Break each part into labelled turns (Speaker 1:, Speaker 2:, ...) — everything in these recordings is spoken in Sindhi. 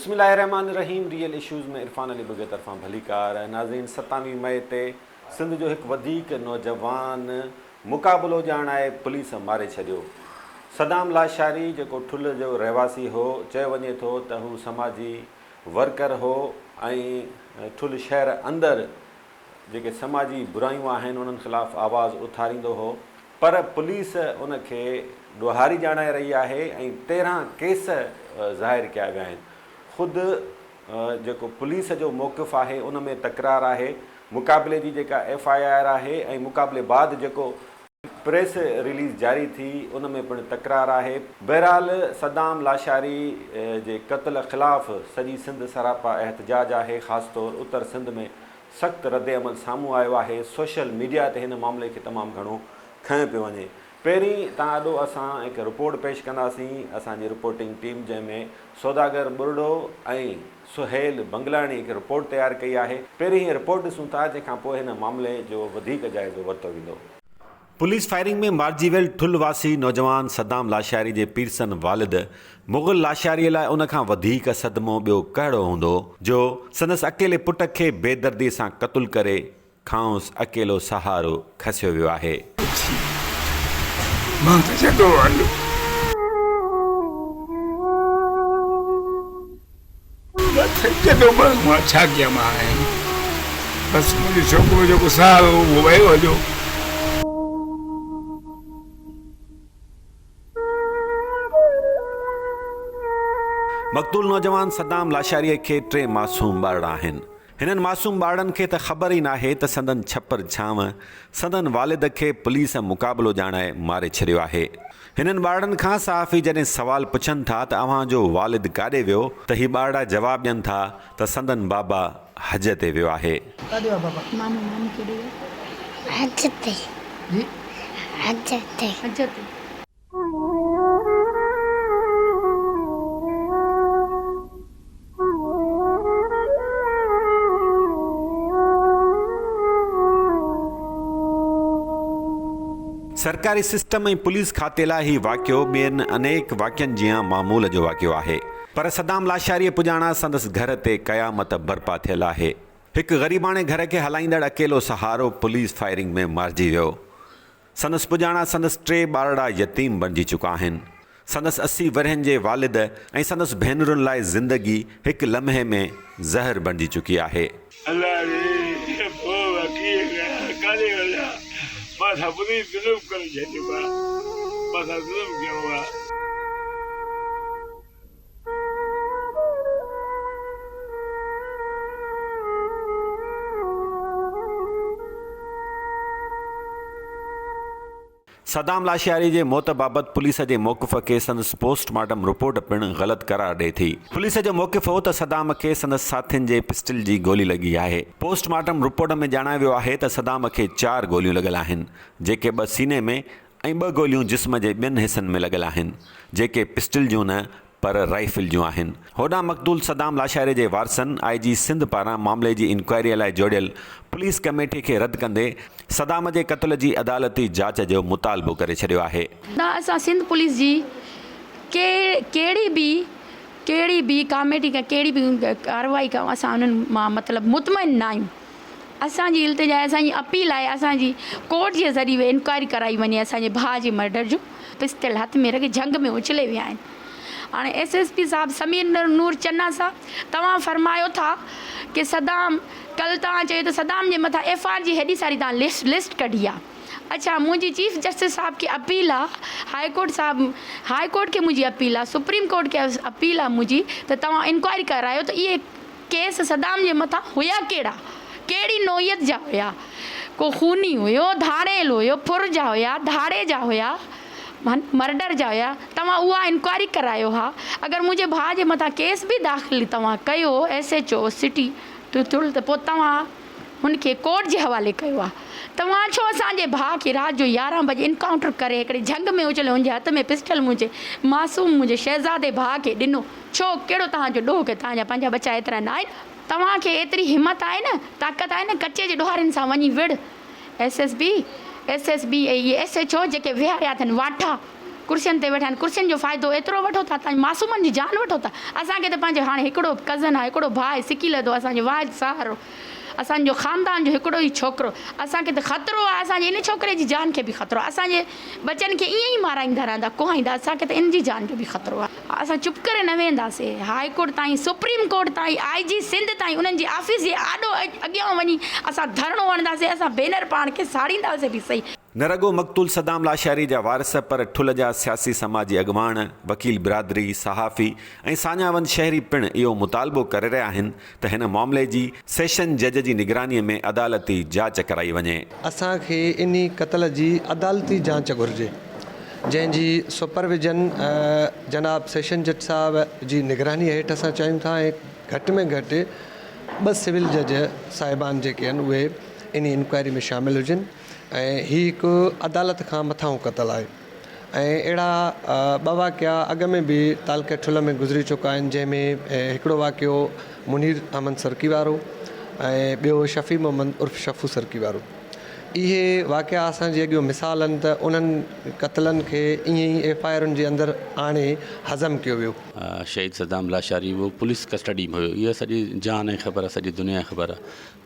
Speaker 1: بسم الله الرحمٰن الرحيم ريئل اشوز ۾ عرفان علي ٻگهي طرفان ڀليڪار ناظرين ستاويهه مئي تي سنڌ جو هڪ وڌيڪ نوجوان مقابلو ڄاڻائي پوليس ماري ڇڏيو صدام لاشاري جيڪو ٺلهه جو رهواسي هو چيو وڃي ٿو ته هو سماجي ورڪر هو ۽ ٺلهه شهر اندر جيڪي سماجي برايون آهن انهن خلاف آواز اٿاريندو هو پر پوليس ان کي ڏوهاري ڄاڻائي رهي آهي ۽ 13 ڪيس ظاهر ڪيا ويا آهن. خود جيڪو پوليس جو موقف آهي ان ۾ تڪرار آهي، مقابلي جي جيڪا ايف I R آهي ۽ مقابلي بعد جيڪو پريس رليز جاري ٿي ان ۾ پڻ تڪرار آهي. بهرحال صدام لاشاري جي قتل خلاف سڄي سنڌ سراپا احتجاج آهي، خاص طور اتر سنڌ ۾ سخت ردعمل سامهون آيو آهي، سوشل ميڊيا تي هن معاملي کي تمام گهڻو کنيو پيو وڃي. پهرين تان آڏو اسان هڪ رپورٽ پيش ڪنداسين، اسان جي رپورٽنگ ٽيم جنهن ۾ سوداگر ٻرڙو ۽ سهيل بنگلاڻي هڪ رپورٽ تيار ڪئي آهي، پهرين هيء رپورٽ ڏسون ٿا جنهن کان پوء هن معاملي جو وڌيڪ جائزو ورتو ويندو. پوليس فائرنگ ۾ مارجي ويل ٺل واسي نوجوان صدام لاشاري جي پيرسن والد مغل لاشاري لاء ان کان وڌيڪ صدمو ٻيو ڪهڙو هوندو جو سندس اڪيلي پٽ کي بيدردي سان قتل ڪري کانئس اڪيلو سهارو کسيو ويو آهي.
Speaker 2: اٿي مان ته ڇڏو هل. مان ڇا ڪيان مان هاڻي بس منهنجو ڇوڪرو جيڪو سهارو هو اهو ويو هليو.
Speaker 1: مقتول نوجوان صدام لاشاريء کي ٽي معصوم ٻارڙا آهن. هنن معصوم ٻارڙن کي ته خبر ئي ناهي ته سندن ڇپر ڇانو سندن والد کي پوليس مقابلو ڄاڻائي ماري ڇڏيو آهي. هنن ٻارڙن کان صحافي جڏهن سوال پڇن ٿا ته اوهان جو والد ڪاڏي ويو ته هي ٻارڙا جواب ڏين ٿا ته سندن بابا حج تي ويو آهي.
Speaker 3: ڪاڏي ويو بابا؟
Speaker 4: مامو مامو ڪيڏي ويو؟
Speaker 5: حج تي.
Speaker 3: جي؟
Speaker 5: حج تي.
Speaker 4: حج تي.
Speaker 1: سرڪاري سسٽم ۽ پوليس کاتي لاء هي واقعو ٻين انيڪ واقعن جيان معمول جو واقعو آهي پر صدام لاشاريء پڄاڻان سندس گهر تي قيامت برپا ٿيل آهي. هڪ غريباڻي گهر کي هلائيندڙ اڪيلو سهارو پوليس فائرنگ ۾ مارجي ويو. سندس پڄاڻان سندس ٽي ٻارڙا يتيم بڻجي چڪا آهن. سندس 80 ورهين جي والد ۽ سندس ڀينرن لاء زندگي هڪ لمحي ۾ زهر بڻجي چڪي آهي.
Speaker 2: الله ري پوء مان ڪيئن ڪيان ڪاڏي وڃان مان سان پوليس ظلم ڪري ڇڏيو آ مان سان ظلم ڪيو آ.
Speaker 1: صدام لاشاري جي موت بابت پوليس جي موقف کي سندس پوسٽ مارٽم رپورٽ پڻ غلط قرار ڏئي ٿي. پوليس جو موقف هو ته صدام کي سندس ساٿين جي پسٽل جي گولي لڳي آهي. پوسٽ مارٽم رپورٽ ۾ ڄاڻايو ويو آهي ته صدام کي چار گوليون لڳل آهن، جيڪي ٻه سيني ۾ ۽ ٻه گوليون جسم جي ٻين حصن ۾ لڳل آهن، جيڪي پسٽل جون نه پر رائفل جون آهن. هوڏانهن مقتول صدام لاشاري جي وارثن آء جي سنڌ پاران معاملي جي انڪوائري لاء جوڙيل پوليس ڪميٽي کي رد ڪندي صدام جي قتل جي عدالتي جاچ جو مطالبو ڪري ڇڏيو آهي.
Speaker 4: نه اسان سنڌ پوليس جي ڪهڙي به ڪهڙي به ڪاميٽي کان ڪهڙي به ڪارروائي کان اسان انهن مان مطلب مطمئن نه آهيون. اسان جي التجا آهي اسان جي اپيل آهي اسان جي ڪورٽ جي ذريعي انڪوائري ڪرائي وڃي اسان جي ڀاء جي مرڊر جو پستل هٿ ۾ رکي جهنگ ۾ اڇلي ويا آهن هاڻي ايس ايس پي صاحب سمير نور چنا صاحب توهان فرمايو ٿا ڪي صدام ڪل توهان چيو ته صدام جي مٿان ايف آر جي هيڏي ساري توهان لسٽ لسٽ ڪڍي آ اڇا منهنجي چيف جسٽس صاحب کي اپيل آ هاء ڪورٽ صاحب هاء ڪورٽ کي منهنجي اپيل آ سپريم ڪورٽ کي اپيل آ منهنجي ته توهان انڪوائري ڪرايو ته اهي ڪيس صدام جي مٿان هيا ڪهڙا؟ ڪهڙي نوعيت جا هيا؟ ڪو خوني هيو، ڌاڙيل هيو، ڦر جا هيا، ڌاڙي جا هيا، مرڊر جا هيا، توهان اها انڪوائري ڪرايو ها، اگر منهنجي ڀاء جي مٿان ڪيس به داخل توهان ڪيو S H O city total ته پوء توهان هن کي ڪورٽ جي حوالي ڪيو ها. توهان ڇو اسان جي ڀاء کي رات جو 11 بجي انڪائونٽر ڪري هڪڙي جهنگ ۾ اڇلي هن جي هٿ ۾ پسٽل منهنجي معصوم منهنجي شهزادي ڀاء کي ڏنو. ڇو ڪهڙو توهان جو ڏوهه ڪي توهان جا پنهنجا ٻچا ايترا نه آهن. توهان کي ايتري همت آهي نه طاقت آهي نه ڪچي جي ڏوهارين سان وڃي وڙهه. S S B, S S B ۽ اهي ايس ايڇ او جيڪي ويهاريا اٿن واٺا. ڪرسين تي ويٺا آهن ڪرسين جو فائدو ايترو وٺو ٿا تان معصومن جي جان وٺو ٿا اسان کي ته پنهنجو هاڻي هڪڙو ڪزن آهي هڪڙو ڀاء آهي سڪي لڌو اسان جو واحد سهارو اسان جو خاندان جو هڪڙو ئي ڇوڪرو اسان کي ته خطرو آهي اسان جي ان ڇوڪري جي جان کي به خطرو آهي اسان جي ٻچن کي ائين ئي مارائيندا رهندا ڪهائيندا اسان کي ته ان جي جان جو به خطرو آهي اسان چپ ڪري نه ويهنداسي هاء ڪورٽ تائين سپريم ڪورٽ تائين آء جي سنڌ تائين انهن جي آفيس جي آڏو اڳيان وڃي اسان ڌرڻو هڻنداسي اسان بينر پاڻ کي ساڙينداسي به سهي.
Speaker 1: نه رڳو مقتول صدام لاشاري جا وارث پر ٺل جا سياسي سماجي اڳواڻ، وڪيل برادري، صحافي ۽ ساڃاهوند شهري پڻ اهو مطالبو ڪري رهيا آهن ته هن معاملي جي سيشن جج جي نگراني ۾ عدالتي جاچ ڪرائي وڃي.
Speaker 3: اسان کي انهي قتل جي عدالتي جاچ گهرجي جنهن جي سپرويزن جناب سيشن جج صاحب جي نگراني هيٺ اسان چاهيون ٿا ۽ گهٽ ۾ گهٽ ٻه سول جج صاحبان جيڪي آهن اهي انهي انڪوائري ۾ شامل هجن. ۽ هي هڪ عدالت کان مٿانهون قتل آهي ۽ اهڙا ٻه واقعا اڳ ۾ به تعلقي ٺل ۾ گذري چڪا آهن جنهن ۾ هڪڙو واقعو منير احمد سرڪي وارو ۽ ٻيو شفيع محمد عرف شفو سرڪي وارو اهي واقعا اسان جي اڳيون مثال آهن ته انهن قتلن کي ائين ئي ايف I آرن جي اندر آڻي هضم ڪيو ويو.
Speaker 6: شهيد صدام لاشاري اهو پوليس ڪسٽڊي ۾ هيو اها سڄي جهان کي خبر آهي سڄي دنيا کي خبر آهي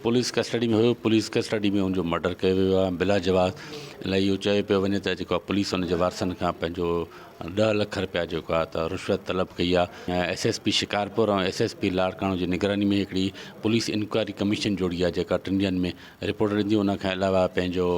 Speaker 6: پوليس ڪسٽڊي ۾ هيو پوليس ڪسٽڊي ۾ ان جو مرڊر ڪيو ويو آهي بلا جواز ان لاء اهو چيو پيو وڃي ته جيڪو آهي پوليس ان جي وارثن کان پنهنجو ڏهه لک رپيا جيڪو آهي ته رشوت طلب ڪئي آهي S S P Shikarpur ۽ S S P Larkana جي نگراني ۾ هڪڙي پوليس انڪوائري ڪميشن جوڙي آهي جيڪا ٽن ڏينهن ۾ رپورٽ ڏيندي ان کان علاوه پنهنجو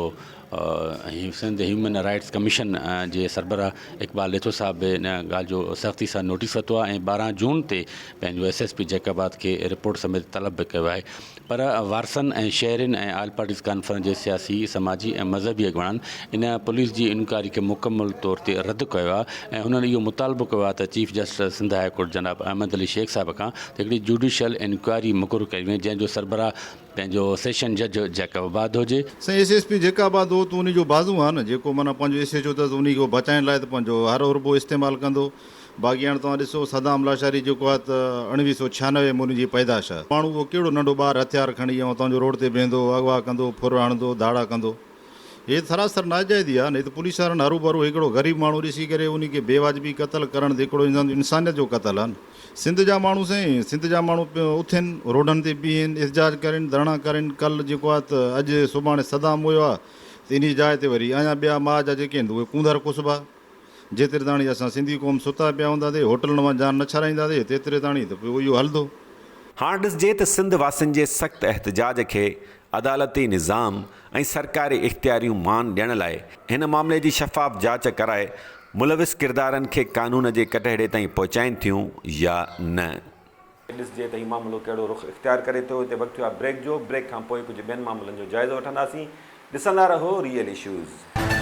Speaker 6: سنڌ هيومن رائٽس ڪميشن جي سربراهه اقبال ڏيٿو صاحب به ان ڳالهه جو سختي سان نوٽيس ورتو آهي ۽ 12 جون تي پنهنجو ايس ايس پي جيڪب آباد کي رپورٽ سميت طلب به ڪيو آهي پر وارثن ۽ شهرين ۽ آل پارٽيز ڪانفرنس جي سياسي، سماجي ۽ مذهبي اڳواڻن ان پوليس جي انڪوائري کي مڪمل طور تي رد ڪيو آهي ۽ هنن اهو مطالبو ڪيو آهي ته chief justice Sindh high court جناب احمد علي شيخ صاحب کان ته هڪڙي جوڊيشل انڪوائري مقرر ڪئي وڃي جنهن جو سربراهه پنهنجو سيشن جج جيڪب آباد هجي.
Speaker 7: سائين ايس ايس پي جيڪب آباد هو ته انهي جو بازو آ نه جيڪو معنيٰ پنهنجو ايس ايڇ او اٿس انهي کي بچائڻ لاء ته پنهنجو هر حربو استعمال ڪندو باقي هاڻ توهان ڏسو صدام لاشاري جيڪو آ ته 1996 ۾ انهي جي پيدائش آ ماڻهو اهو ڪهڙو ننڍو ٻار هٿيار کڻي ۽ توهان جو روڊ تي بيهندو اغوا ڪندو ڦر هڻندو ڌاڙا ڪندو هي ته سراسر ناجائزي آ نه هي ته پوليس وارن هروڀرو هڪڙو غريب ماڻهو ڏسي ڪري انهي کي بي واجبي قتل ڪرڻ ته هڪڙو انسان انسانيت جو قتل آ نه. سنڌ جا ماڻهو سائين سنڌ جا ماڻهو اٿين روڊن تي بيهن احتجاج ڪرين ڌرڻا ڪرين ڪل جيڪو آ ته اڄ سڀاڻي صدام هيو آ ته انهي جاء تي وري اڃا ٻيا ماء جا جيڪي آهن ته اهي ڪونڌر ڪسبا جيتري تاڻي اسان سنڌي قوم ستا پيا هونداسي هوٽلن مان جان نه ڇڏائينداسي تيتري تاڻي ته پوء اهو هلندو.
Speaker 1: هاڻ ڏسجي ته سنڌ واسين جي سخت احتجاج کي عدالتي نظام ۽ سرڪاري اختياريون مان ڏيڻ لاء هن معاملي جي شفاف جاچ ڪرائي ملوث ڪردارن کي قانون جي ڪٽهڙي تائين پهچائين ٿيون يا نه. ڏسجي ته هي معاملو ڪهڙو رخ اختيار ڪري ٿو. هتي وقت ٿيو آهي بريڪ جو، بريڪ کان پوء ڪجهه ٻين معاملن جو جائزو وٺنداسين. ڏسندا رهو ريئل اشوز.